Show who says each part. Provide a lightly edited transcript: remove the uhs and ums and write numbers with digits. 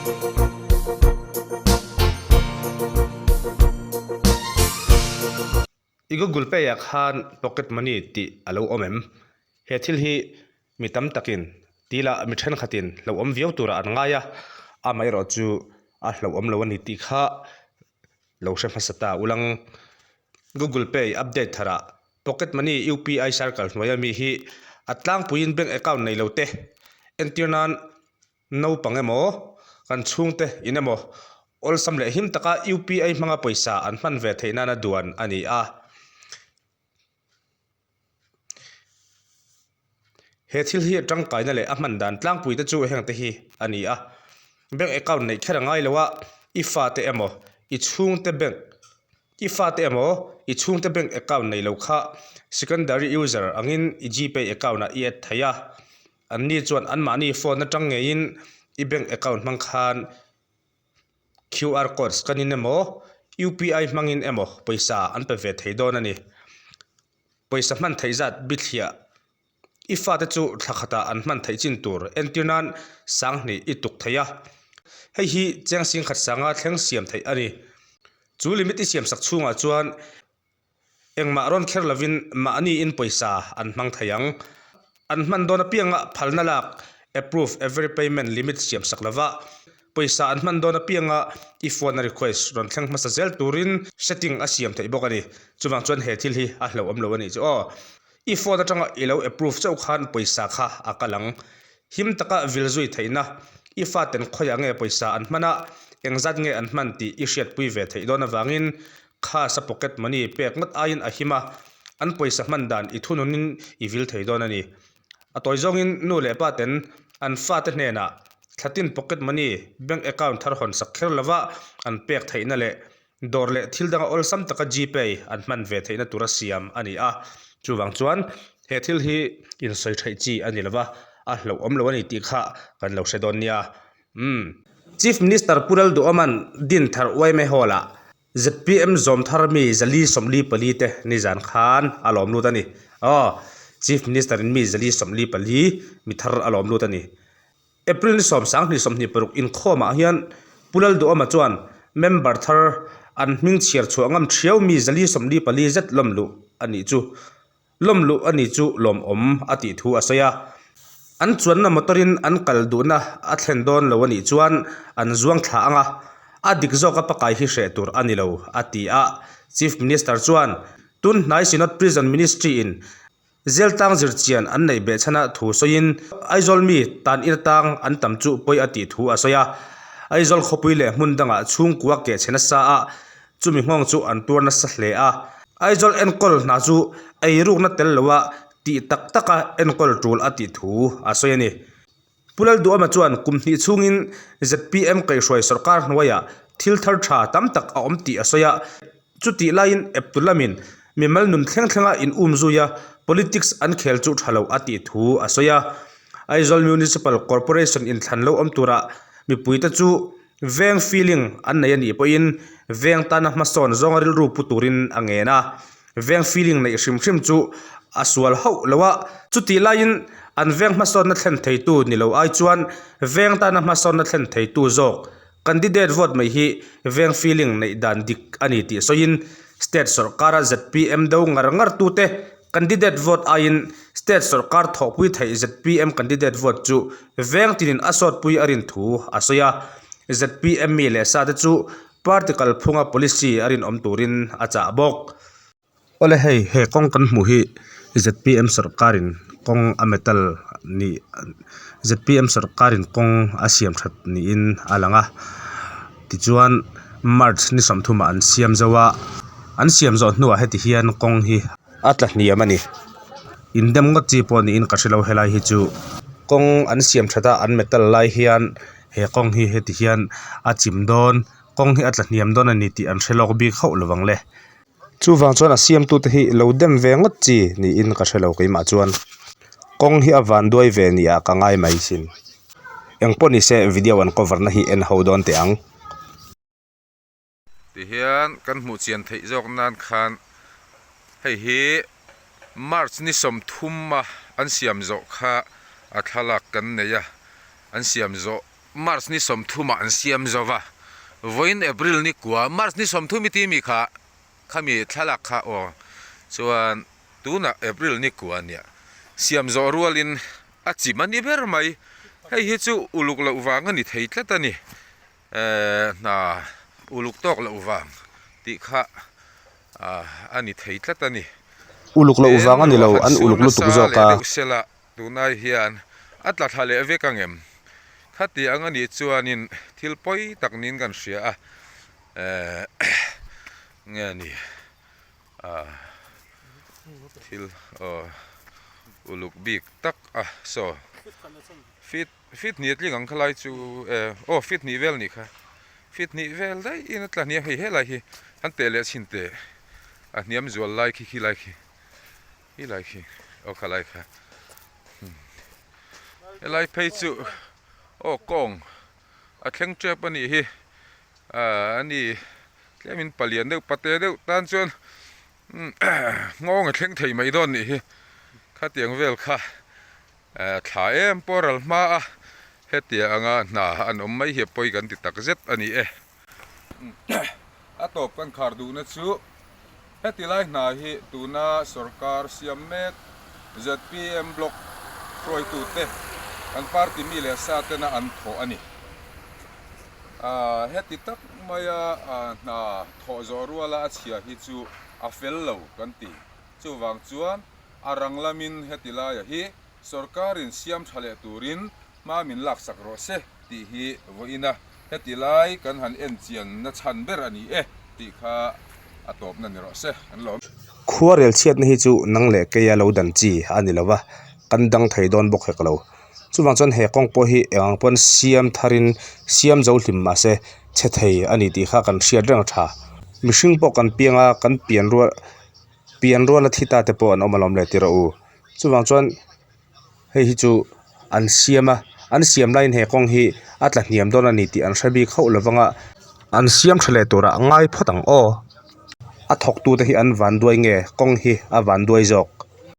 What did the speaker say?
Speaker 1: I Google Pay ah khan pocket money tih a lo awm em? He thil hi mi tam takin tila mi thenkhatin hlauhawm viau turah an ngai a, amaherawh chu a hlauhawm lo a ni tih kha lo hre hmasa ta ulang. Google Pay update tharah pocket money UPI circle hnuaia mi hi a tlangpuiin bank account nei lo te entir nan Naupang emaw, kan chhungte in emaw awlsam leh him taka UPI hmanga pawisa an hman ve theih nana duan a ni a. He thil hi tangkaina leh a hman dan tlangpui te chu heng te hi a ni a. Bank account neih kher a ngai lo a, i fate emaw, i chhungte bank, i fate emaw, i chhungte bank account nei lo kha secondary user angin i Gpay account ah i add thei a. Anni chuan anmahni phone atang ngeiin i bank account hmang khan QR code scan in emaw UPI hmangin emaw pawisa an pe ve thei dawn a ni. Pawisa hman theih zat bithliah i fate chu thla khatah an hman theih chin tur entir nan sanghnih i tuk thei a, hei hi cheng singkhat sanga thleng siam theih a ni. Chu limit i siamsak chhungah chuan Engmah rawn kher lovin mahniin pawisa an hmang thei ang. An hman dawn apianga phalna lak, approve every payment limit siam sak lova, pawisa an hman dawn apianga i phone a request rawn thleng hmasa zel turin setting a siam theih bawk a ni. Chuvang chuan he thil hi a hlauhawm lo a nih chu aw. I phone atanga i lo approve chauh khan pawisa kha a kal ang. Him taka vil zui theihna, i faten khawiah nge pawisa an hman a, engzat nge an hman tih i hriatpui ve theih dawn avangin Khas a pocket money pek ngawt aiin a him a, an pawisa hman dan i thununin i vil thei dawn a ni. A tawi zawngin nu leh pa ten an fate hnenah thlatin pocket money bank account thar hawn sak kher lova an pek theihna leh dawr leh thil danga awlsam taka Gpay an hman ve theihna tura siam a ni a. Chuvang chuan he thil hi insawi theih chi a ni lova, a hlauhawm lo a ni tih kha kan lo hre dawn nia. Umm. Chief Minister Pu Lalduhawma'n Dinthar Uaime Hall-ah ZPM zawm thar mi 444 te nizan khan a lawm lut a ni. Aw, Chief Minister in mi 444 mi thar a lawm lut a ni. April ni 10 26 inkhawmah hian Pu Lalduhawma chuan member thar an hming chhiar chhuah ngam thiau mi 444 zet lawm luh a nih chu. Lawm luh a ni chu lawmawm a tih thu a sawi a. An chuanna motor-in an kal duhna a thlen dawn lo a nih chuan an zuang thla ang a, a dik zawka pakai hi hreh tur a ni lo, a ti a. Chief Minister chuan tun hnai Synod Prison Ministry-in Zeltang zirchian an neih behchhana thu sawiin Aizawl mi tan ir tang an tam chu pawi a tih thu a sawi a. Aizawl khawpui leh hmun dangah chhungkua keh chhe nasa a, Chumi nghawng chu an tuar nasa hle a. Aizawl enkawl hna chu eirukna tel loa tih tak taka enkawl tul a tih thu a sawi a ni. Pu Lalduhama chuan kum hnih chhungin zpm kaihhruai sawrkar hnuaiah thil thar tha tam tak a awm tih a sawi a. Chutih laiin eptu lamin mimal nun thleng thlenga in um zui a, politics an khel chu tha lo a tih thu a sawi a. Aizawl Municipal Corporation inthlan lo awm turah mipuite chu Veng feeling an nei a nih pawhin veng tana hmasawn zawnga rilru pu turin a ngen a, veng feeling neih hrim hrim chu a sual hauh lo a, chutih laiin an veng hmasawnna thlen theitu ni lo ai chuan veng tana hmasawnna thlen theitu zawk candidate vote mai hi veng feeling neih dan dik a ni tih sawiin state sawrkara zpm do ngar ngar tute Candidate vote aiin state sawrkar thawhpui theih zpm candidate vote chu veng tinin a sawtpui a rin thu a sawi a. Zpm mi leh sa te chu party kalphunga policy a rinawm turin a chah bawk. Awle hei, he kawng kan hmuh hi zpm sawrkarin kawng a metal nih zpm sawrkarin kawng a siam that niin a lang a. Tichuan March ni sawmthumah an siam zo a, an siam zawh hnuah heti hian kawng hi a tla hniam a ni. Indem ngawt chi pawh niin ka hrelo helai hi chu kawng an siam that a an metal lai hian he kawng hi heti hian a chim dawn kawng hi a tla hniam dawn a ni tih an hre lawk bik hauh lovang le. Chuvang chuan a siamtute hi lo dem ve ngawt chi niin ka hrelo keimah chuan kawng hi a van duai ve ni ah ka ngai mai sin. Engpawh nise video an cover na hi en ho dawn teh ang.
Speaker 2: Tihian kan hmuh chian theih zawk nan khan hei hi March ni 30 a an siam zawh kha a thlalak kan nei a, an siam zawh. March ni sawmthumah an siam zo va, vawiin April ni kua March ni 30 i ti mi kha khami thlalak kha aw chuan tunah April ni kua nia siam zawh rualin a chim a ni ber mai. Hei hi chu uluk loh vang a ni thei tlat a ni. Ehh hna uluk tawk loh vang tih kha a ni thei tlat a ni.
Speaker 1: Uluk loh vang a ni lo, an uluk lutuk zawk a.
Speaker 2: Sela tunai hian a tla thla leh vek ang em? Khati ang a nih chuanin thil pawi tak niin kan hria a, ehh nge ni ah thil aw uluk bik tak a saw fit fit hnih a tling ang khalai chu eh aw fit hnih vel nih kha fit hnih vel daih in a tla hniam hei helai hi an teh leh chhin teh a hniam zual lai khi khi lai khi. Helai khi aw khalai kha helai phei chu aw kawng a thleng tep a nih hi ah a ni tlemin palian deuh pate deuh tan chuan nghawng a thleng thei mai dawn nih hi khatiang vel kha ah thla em pawh ral hma a hetiang anga hna an awm mai hi a pawi kan ti tak zet a ni e. A tawp kan khar duhna chu heti lai hna hi tuna sorkar siam mek zpm block hruaitute kan party mi leh sa tena an thawh a ni. Heti tak maia hna thawh zawh ruala a chhia hi chu a fel lo kan ti. Chuvang chuan a rang lamin heti laia hi sorkarin siam tha leh turin hma min laksak rawh se tih hi vawiina heti lai kan han en chian na chhan ber a ni e tih kha a tawpna ni rawh se an lawm.
Speaker 1: Khuarel chhiatna hi chu nang leh keia lo dan chi a ni lo va, kan dang thei dawn bawk hek lo. Chuvang chuan he kawng pawh hi eng ang pawn siam tharin siam zo hlim mah se chhe thei a ni tih kha kan hriat reng a tha. Mihring pawh kan piang a, kan pian rual pian ruala thi ta te pawh an awm alawm le ti rawh u. Chuvang chuan. Hei hi chu an siam a an siam laiin he kawng hi a tla hniam dawn a ni tih an hre bik hauh lo vang a an siam tha leh turah a ngai phawt ang aw. A thawk tute hi an vanduai nge kawng hi a vanduai zawk.